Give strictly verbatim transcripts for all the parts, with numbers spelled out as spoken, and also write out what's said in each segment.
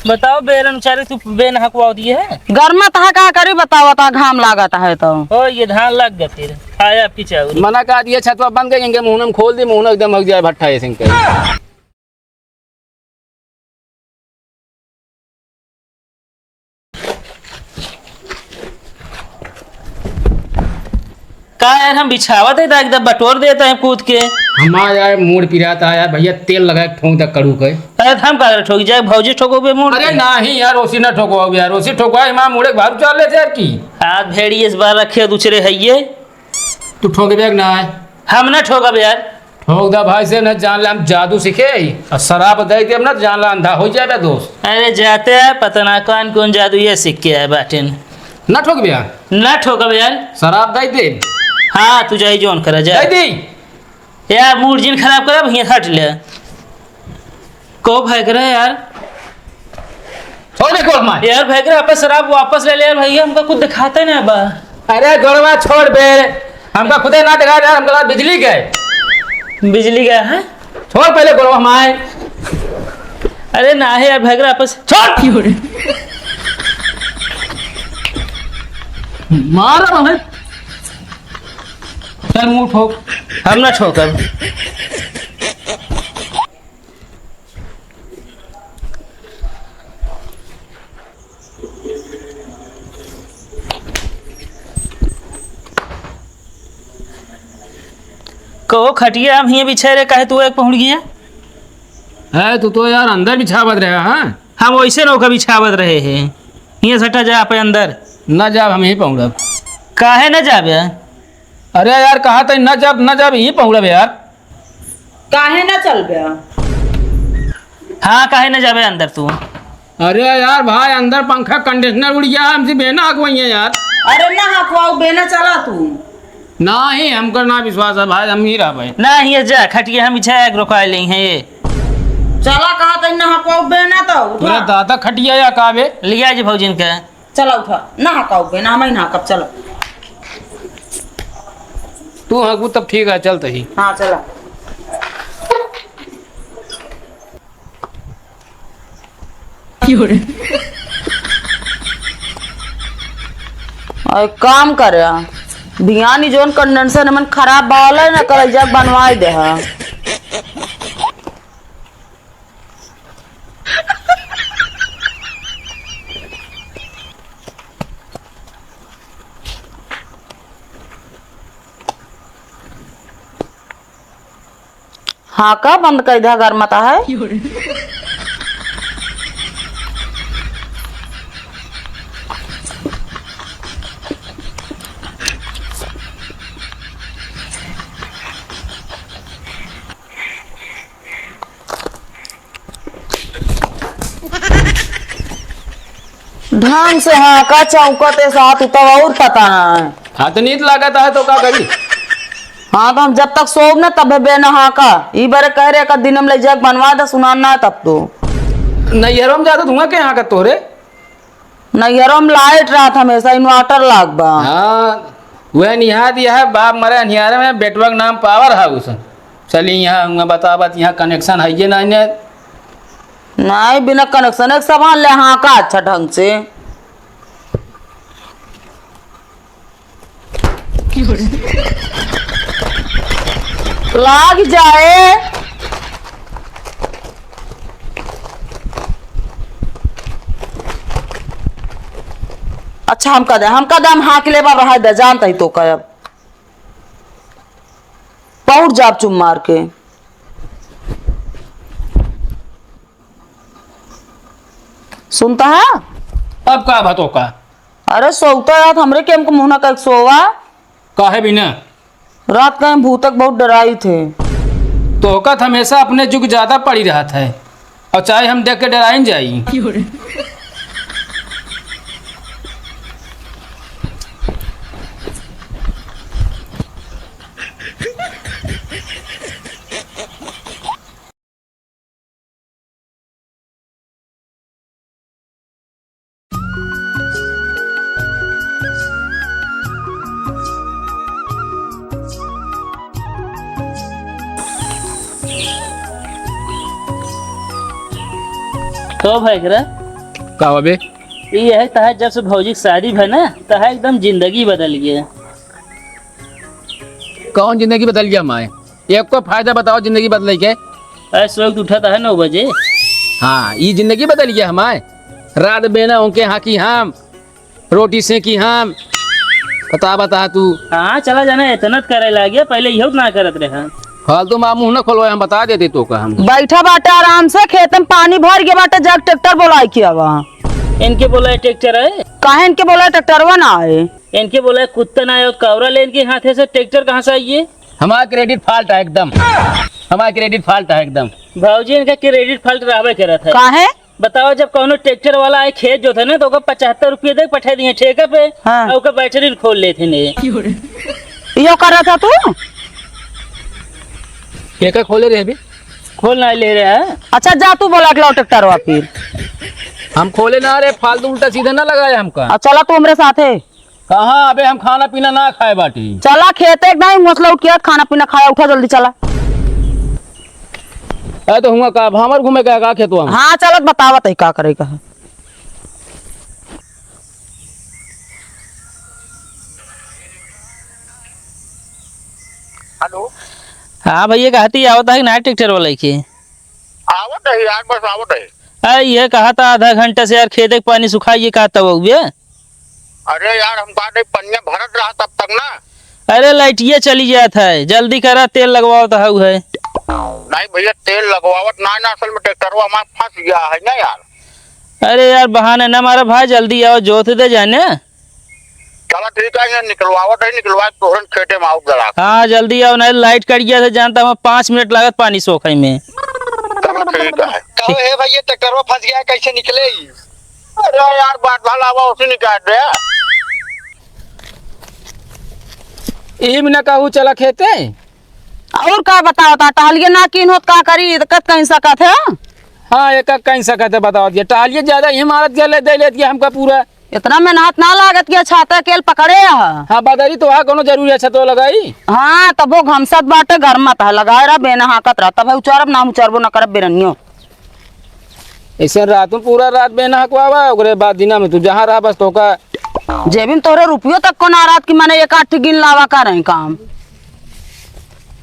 बताओ, बेरन चारे तू बेन हकवा दिए है? गर्मा तहा का करी, बताओ, ता घाम लागत है तो। हो, ये धान लग गए फिर, खाए आपकी चाउर। मना का दिए, छतवा बंद कर, इनके मुंह में खोल दी, मुंह एकदम हक जाए भट्ठा ऐसे इनके। का यार, हम बिछावत है, तो एकदम बटोर देता है कूद के। हमार यार मूड़ पिरात है यार, भैया तेल लगा के ठोंक दे कड़ू के। अरे, तो हम का करे ठोकी जाए, भौजी ठोको बे मूड़ अरे के। नाही यार, ओसी ना ठोको अब यार, ओसी ठोको है, हमार मूड़े के बाहर उतार लेते यार की। हाथ भेड़ी इस बार रखे दूसरे है ये। तू ठोके बे कि ना है? हम ना ठोकब यार। ठोक दा भाई से, न जान ले हम जादू सीखे ही। और शराब दे दे, हम ना जान ले अंधा हो जाए बे दोस्त। अरे जाते हैं, पता ना कौन कौन जादू ये सीख के आए बाटिन। ना ठोक बे यार। ना ठोकब यार। शराब दे दे। हाँ, तू जाई जौन करा जा। दे दे। यार, मूड जिन खराब करे, भैया हट ले। को भाग रहा है यार? छोड़ दे, कोल मार। यार, भाग रहा, आपस शराब वापस ले ले यार, भैया, हमका कुछ दिखाते ना बा। अरे, गोड़वा छोड़ बे, हमका खुदे ना दिखा यार, हमका लगा बिजली गए। बिजली गए हैं? छोड़ पहले गोड़वा माए। अरे, ना है यार, भाग रहा, आपस छोड़। मार रहा है। चल, मुंह ठोक। हम ना ठोकब। कहो खटिया हम हियाँ बिछाए रहे, काहे तू एक पहुँच गया? है, तू तो यार अंदर बिछावत रहे, हाँ? हम वैसे नौका बिछावत रहे हैं। हियाँ सटा जा पे अंदर। ना जाब, हम यहीं पहुँचब। काहे ना जाबे? अरे यार, कहा तई ना जाब, ना जाब, यहीं पहुँचब यार। काहे ना चलबे? हाँ, काहे ना जाबे अंदर तू? अरे यार भाई, अंदर पंखा कंडीशनर उड़ गया, हमसे बेना हकवाइए यार। अरे ना हकवाऊ, बेना चला तू। नाही, हमका ना विश्वास है भाई, हम ही रहबे। नाही, ये जा, खटिया हम इच्छा एक रोका ले हैं ये। चला कहा तई ना हकवाऊ, बेना तो उठा। पूरा दादा खटिया या का बे? लिया जी भौजिन के। चला उठा, ना हकाऊ बे, ना मैं ना हकब, चला। तू हकबू तब ठीक है, चल तही। हाँ, चला। और काम करे, बियानी जोन कंडेंसर मन खराब बावल है ना, कल जग बनवाए दे है। हाँ का बंद कर दिया, घर मत है। ढंग से हाँका चौकत है साथ, उ तब और पता ना है। हाँ, तो नींद लागत है तो का करी? हाँ, तो हम जब तक सोब ना तब बे ना हाँका। ई बारे कह रहे का दिन में ले जाके बनवा दे, सुनान ना तब तो। नैहरों में जाता धुआं के हाँका तोरे? नैहरों में लाइट रहत हमेशा, inverter लाग बा। हाँ, वह निहार दिया है, बाप मरे अनिहारे में, बेटवा के नाम power house। चली यहाँ, हुआं बतावत, यहाँ connection है ये नहीं ने। नहीं, बिना connection एक सामान ले, हाँ का अच्छा ढंग से। लाग जाए। अच्छा, हम कह दे, हम कह दे, हम हाँक लेब, अब रहा दे, जानत ही तो कहब। पहुँच जाब चुप मार के। सुनता है? अब का बात होका? अरे सोवता यार, हमरे के हमको मुँह ना कर सोवा। काहे बिना? रात का हम भूतक बहुत डराई थे। तोहका त हमेशा अपने जुग ज्यादा पड़ी रहत है, और चाहे हम देख के डराइन जाई। तो भाई करा, का हुआ बे? ई है तहार, जब से भौजी के शादी भय ना, तहार एकदम जिंदगी बदल गया। कौन जिंदगी बदल गया हमारे? एको फायदा बताओ जिंदगी बदले के। अरे, सुबह के उठा तहार नौ बजे। हाँ, ई जिंदगी बदल गया हमारे। रात बेना उनके हाँकी हम, रोटी सेंकी हम। बता, बता तू। हाँ, चला जाना, इतना त करे लागे, पहले इहो त ना करत रहे। फालतू मा मुँह न खोलवाए, हम बता देते तो का हम। बैठा बाटे आराम से, खेत में पानी भर गया बाटे, जाके ट्रैक्टर बोलाए के आवा। इनके बोलाए ट्रैक्टर है? काहे इनके बोलाए, ट्रैक्टरवा ना आए? इनके बोलाए कुत्ता ना आए, कौरा ले इनके हाथे से ट्रैक्टर कहाँ से आइए? हमारा credit fault है एकदम, हमारा credit fault है एकदम। भौजी, इनका credit fault रहबे करत है। काहे? बताओ, जब कौनो ट्रैक्टर वाला आए खेत जोते ना, तो ओकर पचहत्तर रुपये दे पठा दिए ठेका पे, हाँ। और ओकर बैटरी खोल लेते ने। यो कर रहा था तू? ठेका खोले रहे अभी। खोल ना ले रहे हैं। अच्छा, जा तू बोला के लाओ ट्रैक्टरवा फिर। हम खोले ना रे, फालतू उल्टा सीधा ना लगाए हमका। अब चला तू हमरे साथे। कहाँ? अबे हम खाना पीना ना खाए बाटी। चला खेते के नहीं, मसला उठ के खाना पीना खाया, उठा जल्दी चला। ए तो हुआ का, अब हमर घूमे का, का खेतवा में? हाँ, चलत बतावत है का करे का है। हेलो। हाँ भैया, कहती आवत है कि ना ट्रैक्टर वाला के? आवत है यार, बस आवत है। आ, ये कहा था आधा घंटा से यार, खेते के पानी सुखाइए, कहा तब हुए। अरे यार, हम कहा नहीं, पनिया भरत रहा तब तक ना। अरे, लाइटिया चली जात है, जल्दी करा, तेल लगवाओ तो हऊ है। नहीं भैया, तेल लगवावत ना, ना, असल में ट्रैक्टरवा हमार फंस गया है ना यार। अरे यार, बहाने ना मारा भाई, जल्दी आओ, जोत दे जाने। चला ठीक है, यहाँ निकलवावत है, निकलवा के तोहरन खेते में आउट जरा। हाँ, जल्दी आओ, नहीं लाइट कट गया था, जानता हूँ, पाँच मिनट लागत पानी सोखे में। चला ठीक है। कहो हे भैया, ट्रैक्टरवा फंस गया है, कैसे निकले ई? अरे यार, बात भला हुआ, उसी निकाल दे। ई में ना कहू चला खेते। और का बताओ ता, टहलिए ना कीन होत का करी, तो कत कहीं सकत है? हाँ, एक कहीं सकत है, बताओ ये टहलिए ज्यादा ही मारत गया, ले दे लेत गया हमका पूरा। इतना मेहनत ना लागत कि छाता केल पकड़े ह। हाँ, बदरी तो है, कोनो जरूरी है छतवा लगाई? हाँ, तबो घमसत बाटे, घर मत है, लगाए रहा, बेना हाँकत रहा, तब है उचारब, ना उचारबो ना करब बेरनियो। ऐसे रात में पूरा रात बेना हकवावा, ओकरे बाद दिना में तू जहाँ रहा बस तोका। जेबी में तोहरे रुपयो तक को ना रहत कि माने एक आध गिन लावा का रहे काम।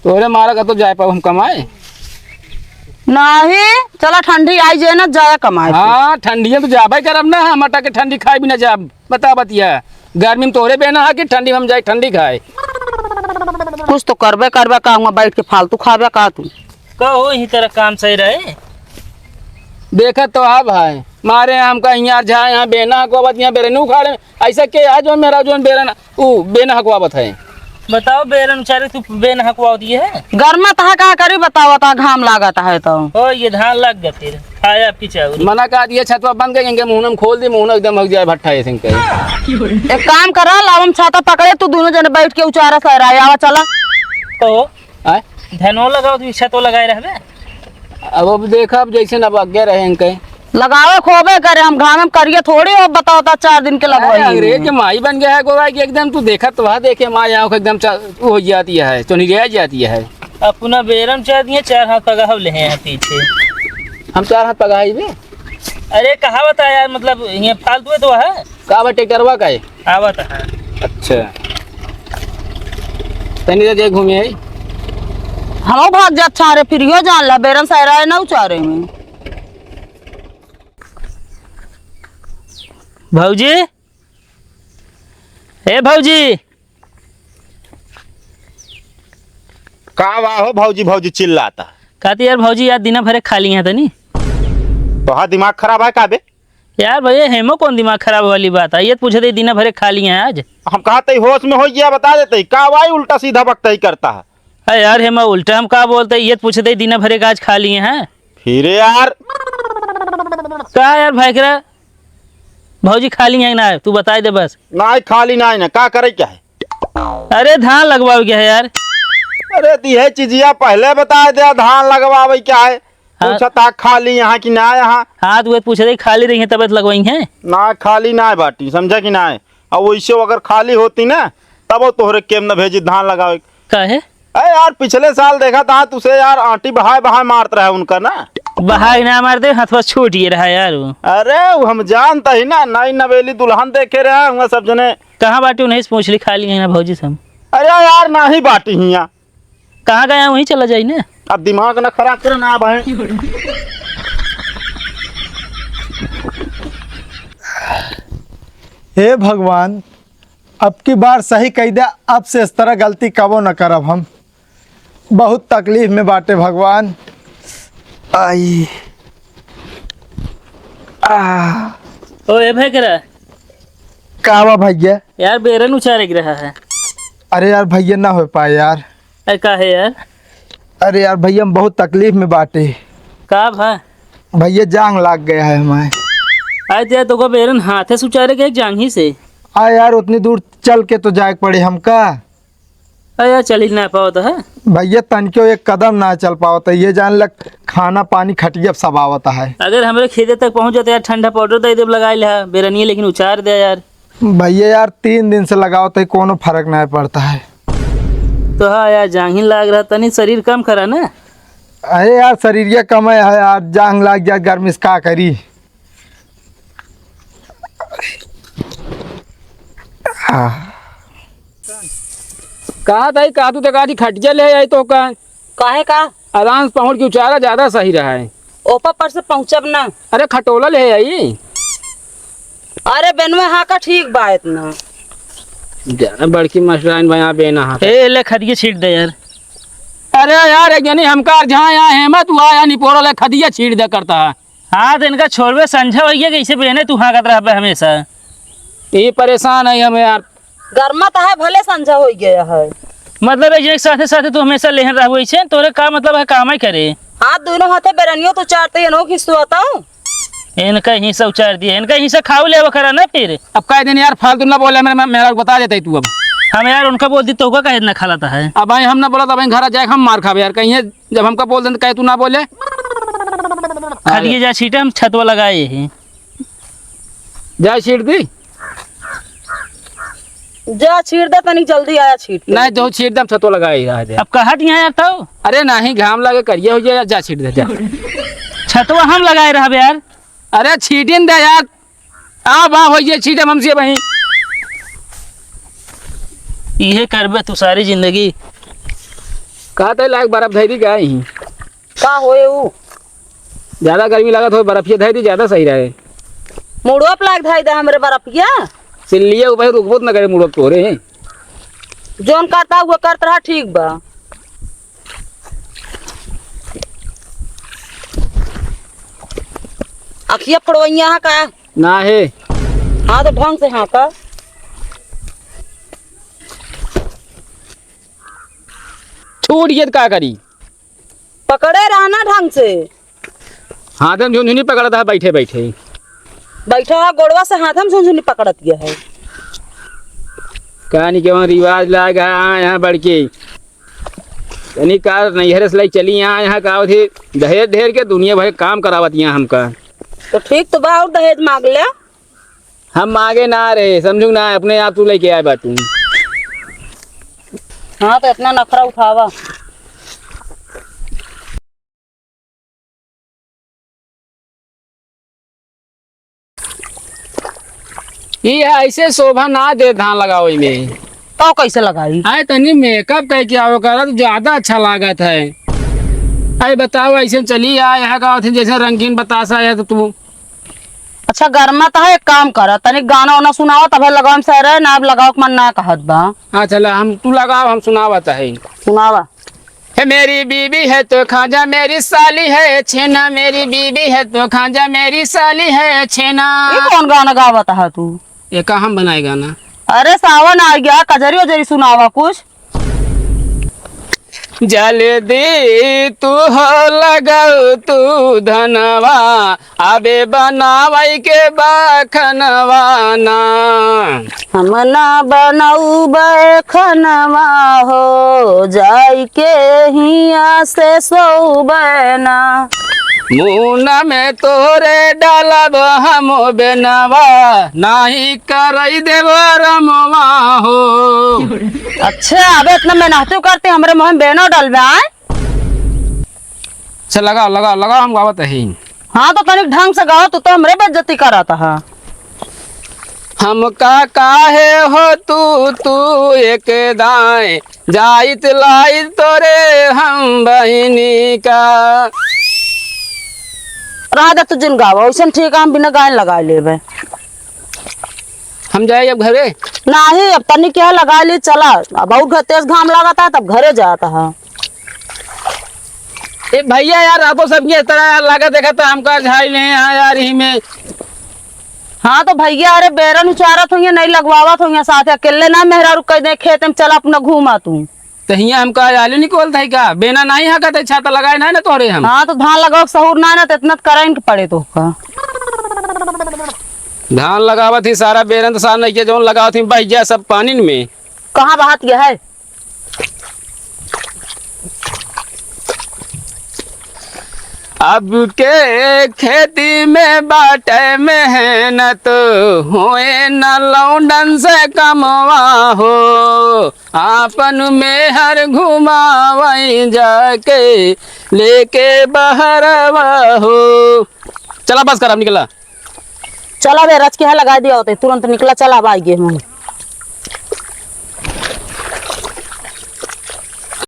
तोहरे मारा का तो जाए पाओ हम कमाए। नहीं, चला ठंडी आई जाए ना, जाया कमाए। हाँ, ठंडी में तो जाबे करब ना, हम अटा के ठंडी खाए भी ना जाब। बता बतिया, गर्मी में तोहरे बेना है कि ठंडी में हम जाए ठंडी खाए? कुछ तो करबे करबे का, हुआ बैठ के फालतू खाबे का तू? कहो, ही तरह काम सही रहे। देखत तो है भाई, मारे हमका हियाँ जा, यहाँ बेना हकवावत, यहाँ बेरन उखाड़े, ऐसा के है जो मेरा जोन बेरन, ऊ बेना हकवावत है। बताओ, बेरन उचारे तू बेना हकवावत ये है? गर्मा तहा का करी, बताओ, ता घाम लागत है तो। ओ, ये धान लग गए फिर, खाया आपकी चाउर। मना कर दिए, छतवा बंद करके इनके मुंह में खोल दी, मुंह एकदम हो जाए भट्ठा ऐसे इनके। एक काम करा, लावम छाता पकड़े, तू दोनों जने बैठ के उचारा सहराए, आवा चला। तो आय? धनो लगाओ, तू छतो लगाए रहबे। अब, अब देखा, अब जैसे न अब आगे रहे इनके। लगावे खोबे करे, हम घामे में करिए थोड़ी, अब बताओ ता चार दिन के लगवाई। अरे, अंग्रेज के माई बन गया है गोरा कि एकदम तू देखा तो वहाँ देखे माँ यहाँ को एकदम चा-, वो हो जाती है, चोनिरिया जाती है। अपना बेरम चाह दिए, चार हाथ पगाहव ले हैं पीछे। हम चार हाथ पगाई बे? अरे, कहावत है यार, मतलब, ये फालतू है तो है। का बा, ट्रैक्टरवा का है? आवत है। अच्छा। तनी दे दे घूमे आई। हमो भाग जात छारे, फिर यो जान ला, बेरन सहराए ना उचारे में। भौजी, ए भौजी। का बा हो भौजी, भौजी चिल्लाता? कहती यार भौजी, यार दिना भरे खाली हैं तनी। तोहार दिमाग खराब है का बे? यार भैया, हेमो कौन दिमाग खराब वाली बात है? ये तो पूछे थे, दिना भरे खाली हैं आज। हम कहा तई होश में हो गया, बता देते, का भाई उल्टा सीधा बकता ही करता है। अरे यार, हेमा उल्टा हम का बोलते, ये तो पूछे थे, दिना भरे का आज खाली हैं। फिर यार। का यार भाई करा, भौजी खाली हैं ना, तू बताई दे बस। ना खाली ना है ना, का करे क्या है? अरे धान लगवावे क्या है यार? अरे तो यह चीजिया पहले बताए दे, धान लगवावे क्या है? हाँ। पूछा था खाली यहाँ कि ना यहाँ? हाँ, तो वह पूछे थे खाली रही है तब तो लगवाई है। ना, खाली ना है बाटी, समझा कि ना है? और वैसे अगर खाली होती ना, तब वो तोहरे केम न भेजी धान लगावे। काहे? अरे यार, पिछले साल देखा था तुसे यार, आंटी बहाए बहाए मारत रहे उनका ना। बहाई ना मार दे, हथवा छूट ये रहा यार वो। अरे, वो हम जानता ही ना, नाई नवेली दुल्हन देखे रहे हुआ सब जने। कहाँ बाटी, उन्हें से पूछ ली, खा ली है ना भौजी से हम। अरे यार, नाही बाटी हिया। कहाँ गया, वहीं चला जाई ना। अब दिमाग ना खराब करे ना भाई। हे भगवान, अब की बार सही कह दे, अब से इस तरह गलती कबो न करब हम। बहुत तकलीफ में बाटे भगवान। आई। आ। ओ, ए भैकरा। का बा भैया? यार, बेरन उचारे के रहा है। अरे यार भैया, ना हो पाए यार। अरे, का है यार? अरे यार भैया, हम बहुत तकलीफ में बाटे। का भा? भैया, जांग लाग गया है हमारे। अरे, ते तो को बेरन हाथे से उचारे के, जांग ही से? आ यार, उतनी दूर चल के तो जाए के पड़े हमका। अरे यार, चल ही ना पावत है। भैया, तनिको एक कदम ना चल पावत है। ये जान लग, खाना पानी खटिया सब आवत है। अगर हमरे खेते तक पहुँच जाते यार, ठंडा पाउडर दे देब लगाए ले, बेरनिए लेकिन उचार दे यार। भैया यार, तीन दिन से लगावत है, कोनो फर्क नहीं पड़ता है। तो हाँ यार, जांग ही लाग रहा, तनी शरीर कम करा ना। अरे यार, शरीरिया कम है यार, जांग लाग जाए गर्मी से का करी। हाँ। कहा था, कहा तू तो कहा थी खटिया ले आई तो का? काहे का? आराम से पहुँच के उचारा ज्यादा सही रहा है। ओपा पर से पहुँचब ना। अरे खटोला ले आई। अरे बेनवा हाँ का ठीक बा इतना। जाना बड़की मास्टराइन बा यहाँ बेना हाँ। ए, ले खदिया छीट दे यार। अरे यार, एक जनी हमका जहाँ यहाँ हेमत हुआ, यहाँ निपोरा ले खदिया छीट दे करता है। हाँ, तो इनका छोड़बे, संझा हो गया, कैसे बहने तू हाँकत रहबे हमेशा? ये परेशान है हम यार। गर्मा तो है, भले संझा हो गया है। मतलब, एक जने के साथे साथे तू हमेशा लेहन रहबो, ऐसे तोरे का मतलब है, काम ही करे? हाँ, दोनों हाथे बेरनियो तो चारते, इनो खिसुआता हूँ। इनका हिस्सा उचार दिया, इनका हिस्सा खाऊ लेवा करा ना फिर। अब कह दिन यार, फालतू ना बोले, मेरे, मेरा बता देता है तू अब। हम यार उनका बोल दी, तो का कहे इतना खालाता है? अब भाई हम ना बोला, तो भाई घर आ जाए, हम मार खाबे यार, कहीं है जब हमका बोल दें तो कहे तू ना बोले। खलिए जा छीटे, हम छतवा लगाए ही। जा छीट दी। जा छीट दे, तनी जल्दी आया छीट के। नहीं, जो छीट दे, हम छतवा लगाए ही रह दे। अब कहत यहाँ यार तो। अरे नहीं, घाम लगे, करिए हो जाए, जा छीट दे, जा। छतवा हम लगाए रहबे यार। अरे छीटिन दे यार। आ बा, होइए, छीटे हमसे वहीं। इहे करबे तू सारी जिंदगी। का तय लायक बर्फ धई दी का ही? का होए ऊ? ज्यादा गर्मी लागत हो, बर्फिया धई दी, ज्यादा सही रहे। मुड़वा पे लाग धई दे हमरे बर्फिया। सिल्लिया ऊपर रुकबो त न करे मुड़वा तोरे। जोन करता हुआ करत रहा, ठीक बा। अखिया फोड़वैया है का? ना है। हाँ, तो ढंग से हाँका। छूट गया तो का करी? पकड़े रहना ढंग से। हाथ में झुनझुनी पकड़ता है बैठे बैठे। बैठा है, गोड़वा से हाथ में झुनझुनी पकड़त गया है। कहानी के वहाँ रिवाज लाग है, हाँ, यहाँ बढ़ के। यानी का नैहरे से लाई चली यहाँ, यहाँ का होती दहेज ढेर के दुनिया भर काम करावत यहाँ हमका। तो ठीक तो बा, और दहेज मांग ले। हम मांगे ना रहे, समझू ना, अपने आप तू लेके आए बाटू। हाँ, तो इतना नखरा उठावा। ये ऐसे शोभा ना दे धान लगावे में। तो कैसे लगाई? आए तनी मेकअप करके आओ करा तो ज्यादा अच्छा लागत है। अरे बताओ, ऐसे चली आ यहाँ का होती जैसे रंगीन बतासा है तो तू। अच्छा, गरमा तो है, एक काम करा, तनी गाना वाना सुनाओ, तब लगाओ हम सर है ना, अब लगाओ के मन ना कहत बा। हाँ, चला, हम, तू लगाओ, हम सुनावत है। सुनावा। हे मेरी बीबी है तो खाजा, मेरी साली है छेना, मेरी बीबी है तो खाजा, मेरी साली है छेना। ये कौन गाना गावत है तू? ये का हम बनाए गाना? अरे, सावन आ गया, कजरी उजरी सुनावा कुछ। जल्दी तू हो लगौ तू धनवा, अबे बनावै के बखनवा ना। हम ना बनौबै खनवा हो, जाई के हिया से सौबै ना। मुन में तोरे डालब हम बेनवा, नाही करई देब रमवा हो। अच्छा, अबे इतना मेहनत करते, हमरे मुँह में बेनो डलबे, आय? अच्छा, लगाओ, लगाओ, लगाओ, हम गावत ही। हाँ, तो तनिक ढंग से गाओ, तू तो हमरे बेइज्जती करत ह। हमका काहे हो तू, तू एक दाएं, जाइत लाइत तोरे हम बहिनी का। रहा दे, तू जिन गावा, वैसन ठीक है, हम बिना गायन लगाए लेबे। हम जाए अब घरे। नाही, अब तनी क्या लगा ली, चला। अब बहुत घ-, तेज घाम लागत है, तब घरे जात है। ए भैया यार, आपो सबके इस तरह यार लागत देखा तो हमका झाई ले यहाँ यार, यही में। हाँ तो भैया, अरे बेरन उचारत होंगे, नहीं लगवावत होंगे साथ, अकेले ना मेहरारू कह दे खेत में, चला अपना घूमा तू। तो हियाँ हमका आलू निकोल था का? बेना नहीं हका तो छाता लगाए ना, ना तोहरे हम। हाँ, तो धान लगाओ सहूर ना, ना तो इतना करंट पड़े तो का। धान लगावत ही सारा बेरन तो सार नहीं किया, जौन लगावत ही बह गया सब पानी में। कहाँ बहात गया है? अब के खेती में बाटे मेहनत, होए न लौंडन से कमवा हो। आपन मेहर घुमावई जाके, लेके बहरवा हो। चला बस कर, अब निकला। चला बे, रच के है लगा दिया होते, तुरंत निकला, चला, अब आइए हम।